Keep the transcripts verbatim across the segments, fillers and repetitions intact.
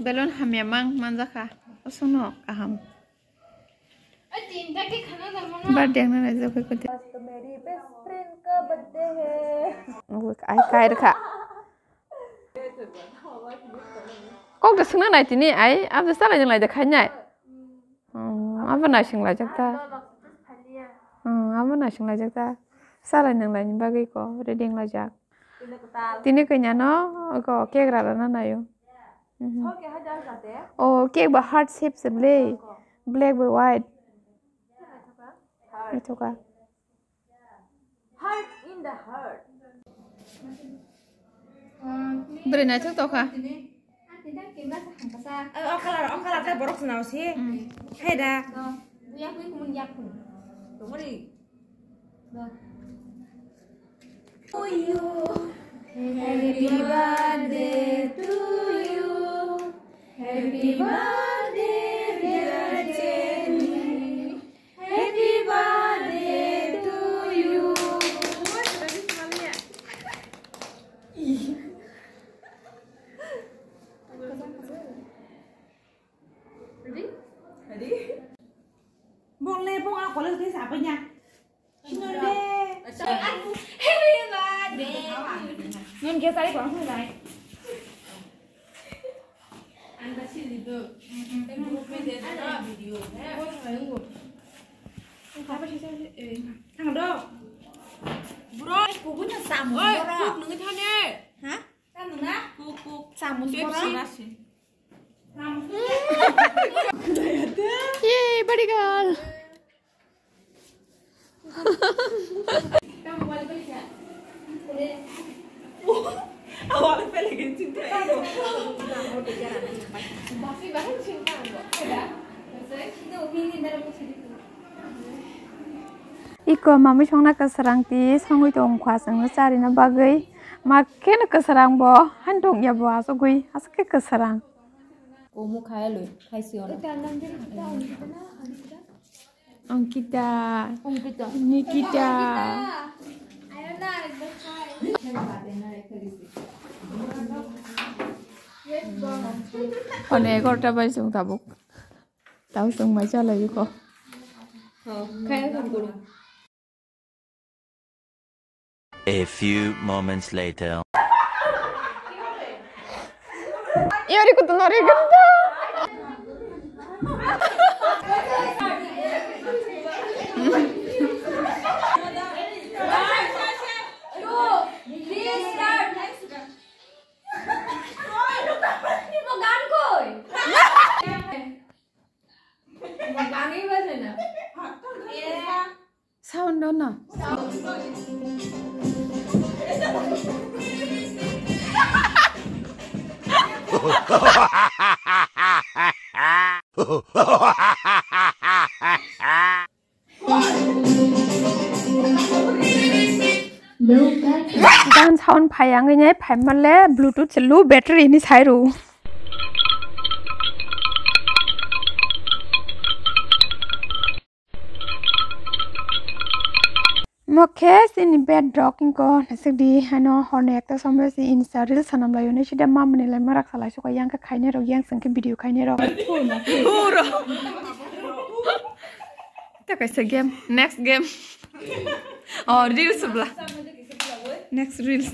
Balloon hamya mang manjakha. Aswkno kaham. Birthday ang nana jagwi koti. Ai kai rwkha. Kok da swngna nai tini ai, abo salai nang lai da khainai. Oh, abo naising laijak ta. Oh, abo naising laijak ta. Salai nang lai ni bagwi ko ready wng laijak. Tini kanya no ko cake ra rana naio. Mhm. Oh, cake ba heart shape se ble. Black ba white. Naithoka. Heart in the heart. Bwrwi naithok tokha. O color, o color ta borok swnao si. Mm. Hai da. Tongori. To you. Happy birthday to you. Happy birthday, dear Jenny. Happy birthday to you. Ready? Ready? Bong le bong a college days apa nya? Sino le. Happy birthday. Nun ke sari kurang sini lai. Ang kasi dito. Ang group ni dito na video. Thang do. Bro, kubu na samu. Oi, bro. Kuk nungi thane. Ha? Samu na? Kuk, kuk. Samu. Pepsi. Samu. Yay, buddy girl. Iko mamwi songna kwsarang twi songwi tongkha chwngno charina bagwi. Ma kheno kwsarang bo, han tongya bo asugwi, aswk khe kwsarang. Omo khaya lwi, khaisi ono. Ankita. Ankita. Nikita. Hone egarota bai chwng tabuk. Tau chwng mai chalai ko. Ho, khaya thang kuru. A few moments later. Yori kutu nori ganda. Sound dono. Gan sound phai ang ini phai male Bluetooth se low battery ni sai ru. Mokhe chini bed rok ingko nasik di hano horni ekta somoi si insta reels sanam layo ni sida mamani lai marak salai suka yang khe khainai rok yang sengkhe video khainai rok. Uro. Ta kaisa game, next game. Oh, reels bla. Next reels.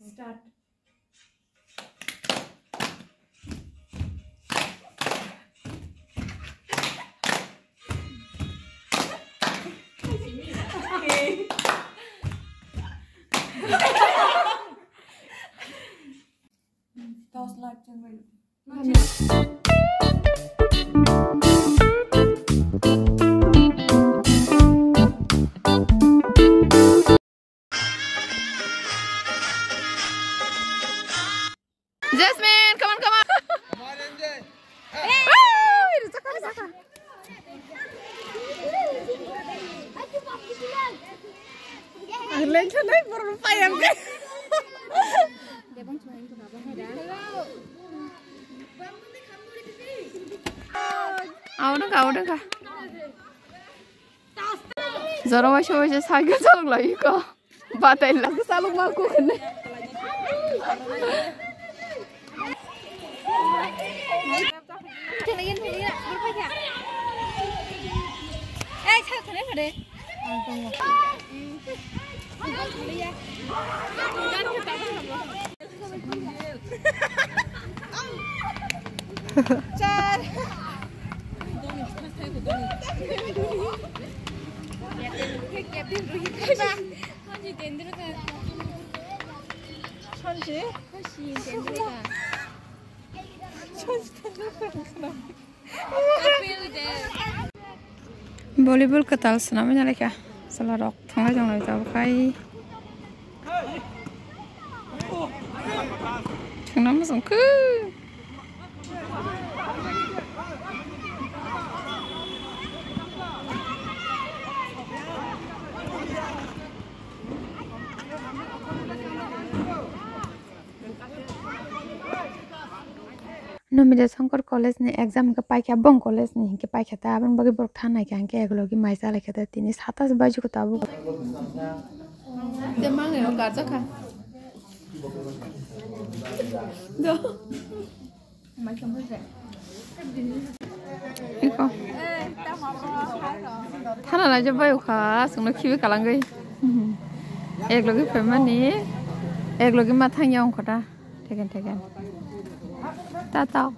Start. Torch light channel. Jasmine, come on, come on. Hey! Ang lengkha nai borok payam khe. Aw dong kha, aw dong kha. Doro waisa waisa cycle chalok lai ko. Batai lak chalok ma ko kene. Char. Sanji Tendulkar. Sanji? Sanji Tendulkar. Sanji Tendulkar. Volleyball kwtal swnamwi nalai kha. Chwla rok thanglai tonglai tabuk khai. Thangna muchung khe. Numida Shankar College ni exam hinkhe paikha, bong college ni hinkhe paikha ta, aboni bagwi borok thanai kha hinkhe eklogi mai chalai kha ta, tini satas baji ko tabuk. Te mangai o karjakha. Do. Iko. Thana lai je bayo kha, sungno khibi kalangwi. Eklogi phaimani, eklogi ma thangya ongkha ta. Theken, theken. Ta, ta.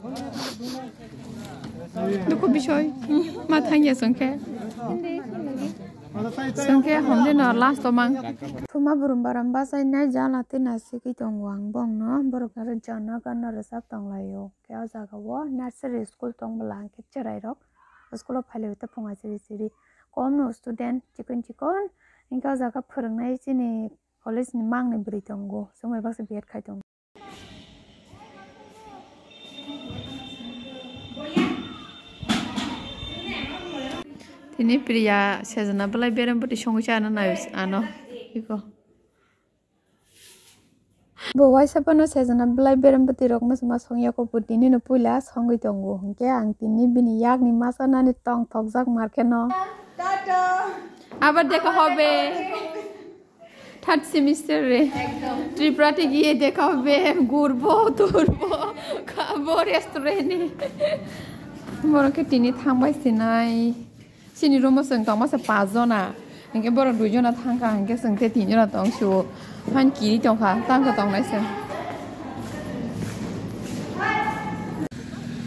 Dukhu bisoi. Ma thangya sungkhe. Sungkhe homde no last o mang. Thuma burum baram bachainai jala tei nasigwi tongo ang bongno. Borok aro jana gana rwchap tonglaio. Khe o jaga o nursery school tong bwla hwnkhe chwrairok school o phailaiwi ta phunga chiri chiri. Komno student chikon chikon. Hinkhe o jaga phwrwngnai chini college ni mangni bwrwi tongo. Chwngbai baksa B Ed khai tongo. Tini Priya sejana belai berem bwtwi songwi cha ano nayo ano. Iko. Bo waisa phano sejana belai berem bwtwi rok ma songya kho bo tini no puila songwi tongo. Hinkhe ang tini bini yakni masa nani tong thokjak markhe no. Abar dekha hobe. Third semester re. একদম। ত্রিপুরাতে গিয়ে দেখা হবে, ঘুরবো, তুরবো, খাবো restaurant-এ। Borok khe tini thangbai sinai. Chini room-o chwng tongma se pas jona. Hinkhe borok dui jona thangkha, hinkhe chwng tei tin jona tong sio. Phan kiri tongkha, tangkha tongnai chwng.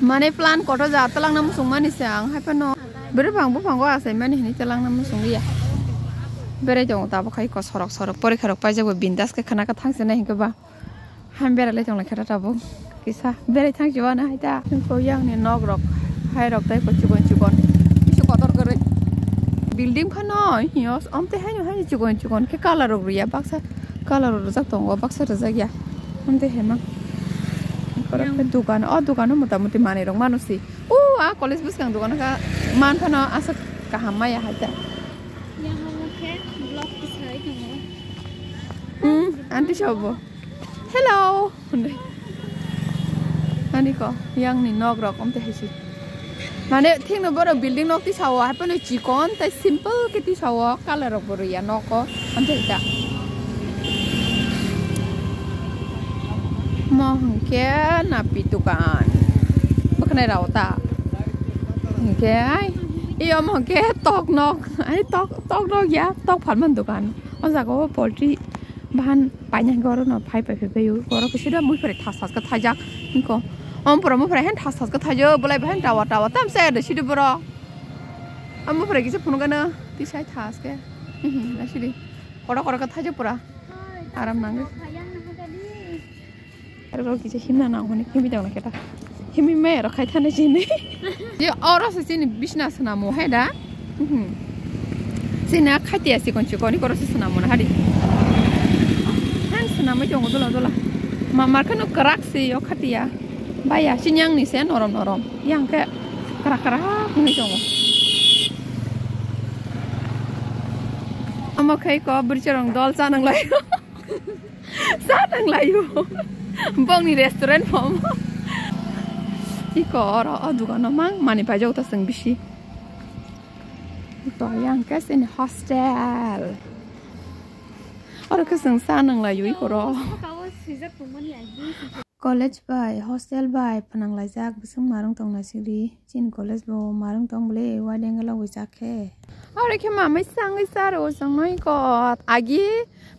Mane plan kotor ja talangna muchung mani se ang hai phano. Bwrwi phang buphango achaimani hinwi talangna muchung ya. Berai tongo tabuk hai ko sorok sorok porikha rok paijak bo bindas khe khana khe thangsinai hinkhe ba. Ham berai lai tong lai khe ta tabuk kisa berai thang si uana hai ta. Hinkhe yang ni nok rok hai rok tai ko chikon chikon. Bisu kotor kwrwi. Building phano hiyo amte haino hai chikon chikon khe colour rok rwya baksa colour rok rwjak tongo baksa rwjak ya. Amte hema. Korok khe dukan, o dukano mota moti manwi rok mano si. O a college bwskang dukano kha man phano aswk kaham maya hai ta. Yang omo khe vlog tisai tongo. Hmm, aunty sobo. Hello. Ani ko yang ni nok rok amte hai si. Mane thikno borok building nok tisao, hai phano chikon tei simple khe tisao, colour rok bo rwya nogo, amtwi ta. Mo hwnkhe napi dukan, bwkhanai rao ta. Hwnkhe ai, iyo mo hwnkhe tok nok, ai tok, tok nok ya, tok phalmani dukan. O jaga o poultry bahan paina hwnkhe oro no phai phai phai phai o. Oro khe sida mui phrai thas thas khe thaijak. Hwnkhe omo pura mui phrai hen thas thas khe thaijak. Bolai bahan tawa tawa tam se de sidi boro. Omo phrai kisa phunukgana tisai thas khe. Nasidi. Kotor kotor khe thaijak pura. Aram nangwi. Aro kisa himna nang hwnwi himwi tongna khe ta. Himwi maya rok khai thani chini. Je oro se chini bisna swnamo hai da. Mhm. Chini a khatia chikon chikon ni koro se swnamo na hari. Han swnamwi tongo dola dola. Ma markhe no kwrak se o khatia. Baya chini yang ni se norom norom. Yang khe kwrak kwrak wngwi tongo. Omo khai ko bwrwi chwrwng dol cha nang lai. Sa tanglaio. Bongni restaurant pom. Iko oro o dukano mang mani paijak ta chwng bisi. To yang ke sini hostel. Oro ke sengsa nang la yui koro. College bai, hostel bai, phanang laijak, bising marung tong na siri. Chin college bo marung tong bole, wadeng galo wijak khe. Ore khe mamai sangwi saro, songnoi kot. Agi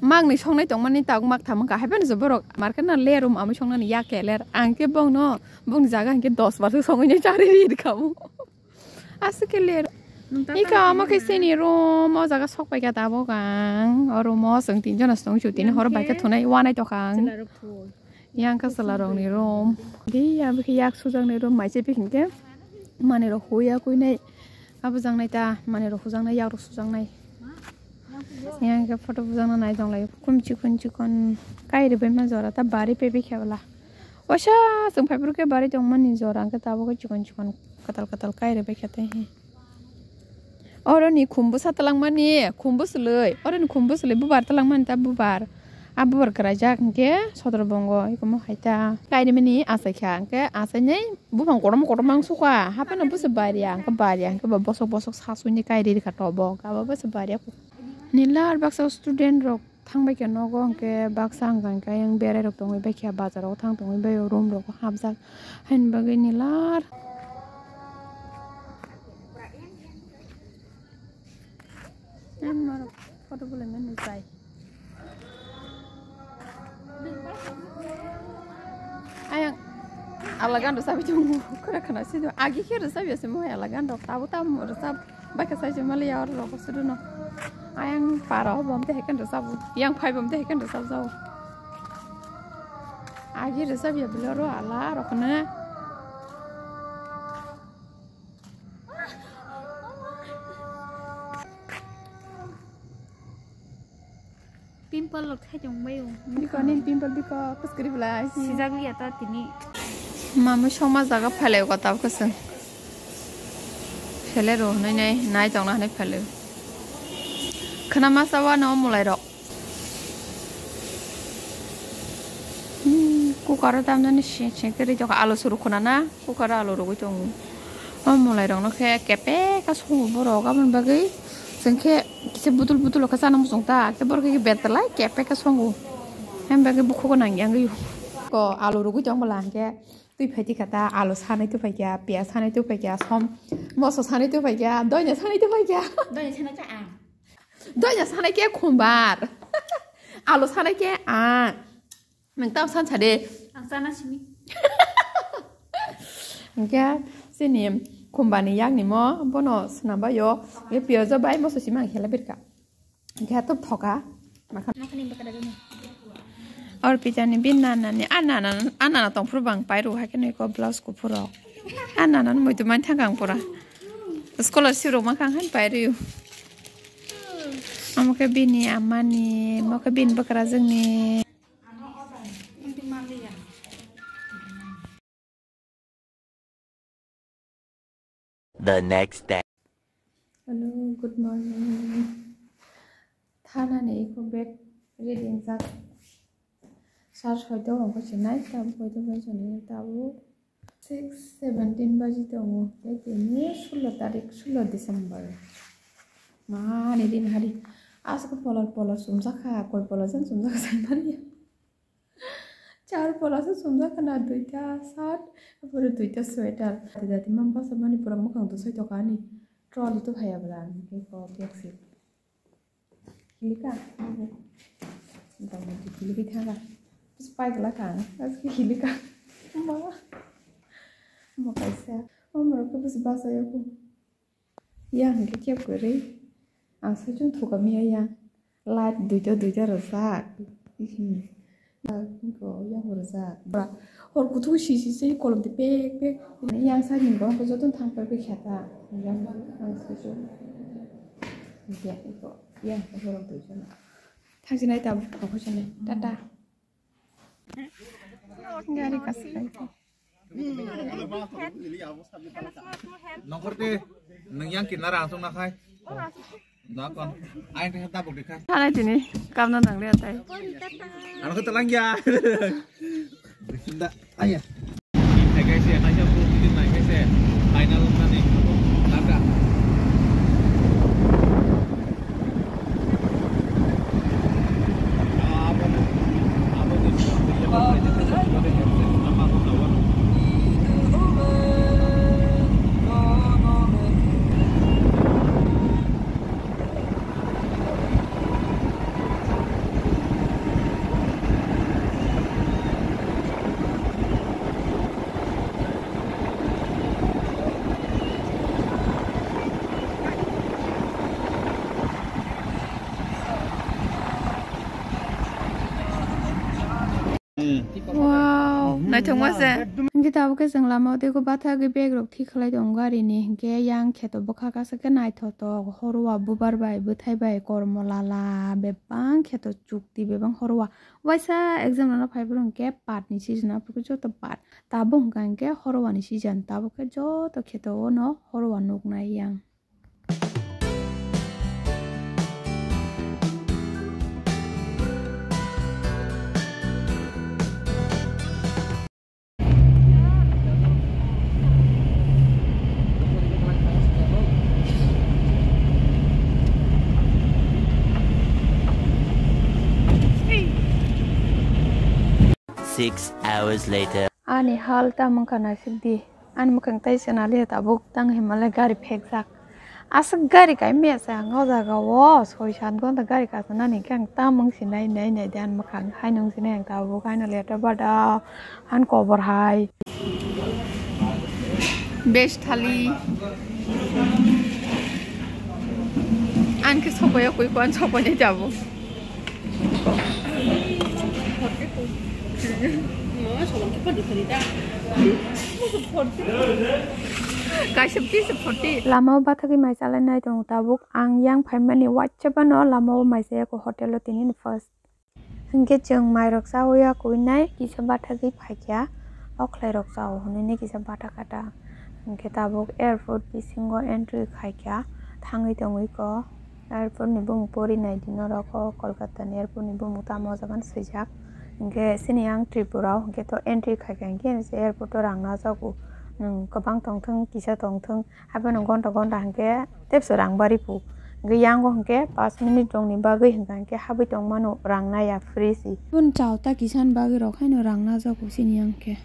magni songnai tongmani tag mag thamang ka, haiphano je borok market na lerum amai songnani yak khe ler. Ang khe bongno, bongni jaga hingke dos bar songwi nai chari ri khamu. Aswk khe ler. Ika omo khe sini room, o jaga sok pai kha tabuk ang. O room o chwng tin jona song chu tini hor bai khe thunai wanai tokha ang. Yang khe chwla rokni room. Di ya bikhe yak sujaknai room mai se bikhe hingke manwi rok huya kuinai. Abo jangnai ta manwi rok hujaknai yak rok sujaknai. Yang khe photo bujakna nai tong lai. Kum chikon chikon kai ri bai ma jora ta bari pe bikhe bwla. Osa chwng phaiphuru khe bari tongmani jora hwnkhe tabuk khe chikon chikon kwtal kwtal kai ri bai khe tei. Oro ni khumbu sa twlangmani, khumbu swlwi, oro ni khumbu swlwi bubar twlangmani ta bubar. A bubar kwraijak hwnkhe sodro bongo, ikomo hai ta. Kairimani achaikha hwnkhe achainai buphang kotorma kotorma wng sukha, haphano bwswk bariya, hwnkhe bariya, hwnkhe bo bosok bosok sa suini kairi rikha tobok, abo bwswk bariya. Nila ar baksa student rok thangbai khe nogo, hwnkhe baksa hwnkha hwnkhe ayang berai rok tongwi bai khe bazar o thang tongwi bai o room rok hapjak haini bagwi nilar. Photo bolai mani chai. Ayang alagan rwchapwi tongo, khwra khwna swi tongo. Agi khe rwchapya se mo hai alagan rok, tabuk tamo rwchap bai khe sai se mali ya oro rok sudu no. Ayang para o bom te hai khe rwchapo, yang phai bom te hai khe rwchap jao. Agi rwchapya bwle oro ala rok khwna. Pimple rok thai tong bai o. Biko ni pimple biko kwchwrwi bwlai. Sijak liya ta tini. Mamui sokma jaga phalai o kota bwkha se. Phelai rw hwnwi nai, nai tongna hwnwi phalai o. Khwna masa o ano mulai rok. Hmm, cooker o tamjani seng seng khe ri tongkha, alu suru khwna na? Cooker o alu rwgwi tongo. O mwlairokno khe kepek khe songo borok, aboni bagwi chwng khe kisa budul budul khe chana muchung ta, khe borok khe betwlai kepek khe songo. Aboni bagwi bukhugo nang yang o. Ko alu rwgwi tong bwla hwnkhe twi phai tikha ta, alu sanai twi phai kha, piyaj sanai twi phai kha, som moso sanai twi phai kha, doina sanai twi phai kha. Doina sanai khe ang. Doina sanai khe khumbar. Alu sanai khe ang. Nwng tamo sansa de. Ang chana simi. Hwnkhe chini khumbani yakni mo bono swnam bai o. Hwnkhe piyajo bai moso simi ang hela birka. Hwnkhe hato thoka. Makhan. Makhani bakada dini. Orpitani bin nanani, a nana, a nana tongphuru bang pairu hai kheno iko blouse kuphur rok. A nana muitu mani thang ang pura. Scholarship rok makhang han pairu. Omo khe bini amani, omo khe bini bwkrajwkni. The next day. Hello, good morning. Thanani iko bed ready wngjak. Sar soito wngkha se nai, tabuk hoito bai chonai tabuk. Six seventeen baji tongo, tei tini sullo tarik, sullo December. Mani din hari. Aswk polor polor chumjakha, koi polor jan chumjakha sai manya. Char polor se chumjakha na, duita shirt, apore duita sweater. Jati jati mam basa mani pura mukhang dusai tokha ani. Trolley to phaiya bwla, ani khe ko bag se. Hilika, abo. Dam di hilika thanga. Terus pai gela kan, terus ke hilika. Ma. Ma kaisa. Oh, mereka bus basa ya ko. Yang ke kep kore. Ang sa chung thoka miya yang. Light duita duita rasa. Ko yang rasa. Bra. Hor kuthuk si si si kolom de pek pek. Yang sa ni bong ko jotun thang pek pek khata. Yang ang sa chung. Ya, iko. Ya, iko rok dui jona. Thangsinai tabuk, thangsinai. Tata. Gari kasai. Nongkhor de, nang yang kinara asong nakhai. Nakon, aing tengah tabuk dikhai. Thanai tini, kamna nang liya tai. Ano kata lang ya. Aya. Hai kaise, kaisa pro meeting nai kaise, final wngmani tabuk labra. Naithok ma se. Hingke tabuk khe chwng lama o teibo bathagwi bag rok thik khlai tongo gari ni, hingke yang kheto bwkha kaisa khe naithotok, horwa bubar bai, bwthai bai, kormo lala, bebak kheto chukti bebak horwa. Waisa exam rwna phai phuru hingke pat ni season, aphuru joto pat. Tabuk hingka hingke horwa ni season, tabuk khe joto kheto o no horwa nuknai yang. Six hours later. Ani hal ta mangkha naisik di. Ani mwkhang tai swnaliya tabuk tang himalai gari phekjak. Aswk gari kai mesa ang o jaga o soi sat gonta gari kasanani khe ang tamung sinai nai nai de ani mwkhang hai nung sinai ang tabuk haino letter bada han kobor hai. Bes thali. An khe sokoya koi ko an sokoya jabo. Kaisa piece of forty. Lama o bathagwi mai chalai nai tongo tabuk. Ang yang phaimani waisa phano lama o mai chaya kho hotel o tini first. Hinkhe chwng mairok chaui ya kuinai kisa bathagwi phaikha. O khwlairok chao hwnwi kisa bathakha ta. Hinkhe tabuk airport bisingo entry khaikha thangwi tongwi ko. Airport ni bumung pori nai di norok o Kolkata ni airport ni bumung tamo jaga no swijak. Hinkhe chini yang Tripura o hinkhe to entry khaikha hinkhe airport o rang najago. Nwng kwbang tongthwng kisa tongthwng haphano gonta gonta hinkhe tepso rang bari pu. Hinkhe yango hinkhe pash minute rok ni bagwi hinkha hinkhe habwi tongmano rang naya free si. Bun chao ta kisa ni bagwi rok haino rang najago chini yang khe.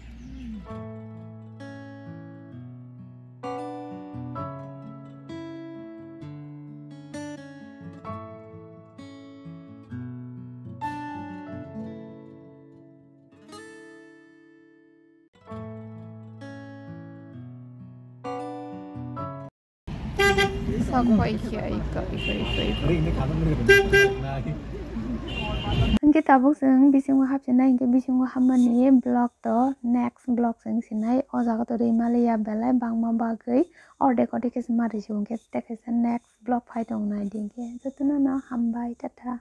Hinkhe tabuk chwng bisingo hapsinai hinkhe bisingo hapmani vlog to next vlog chwng sinai o jaga to rimaliya belai bangma bagwi ordek ordek khe se ma risi hinkhe tei kaisa next vlog phai tong nai di hinkhe jotono no hambai tata.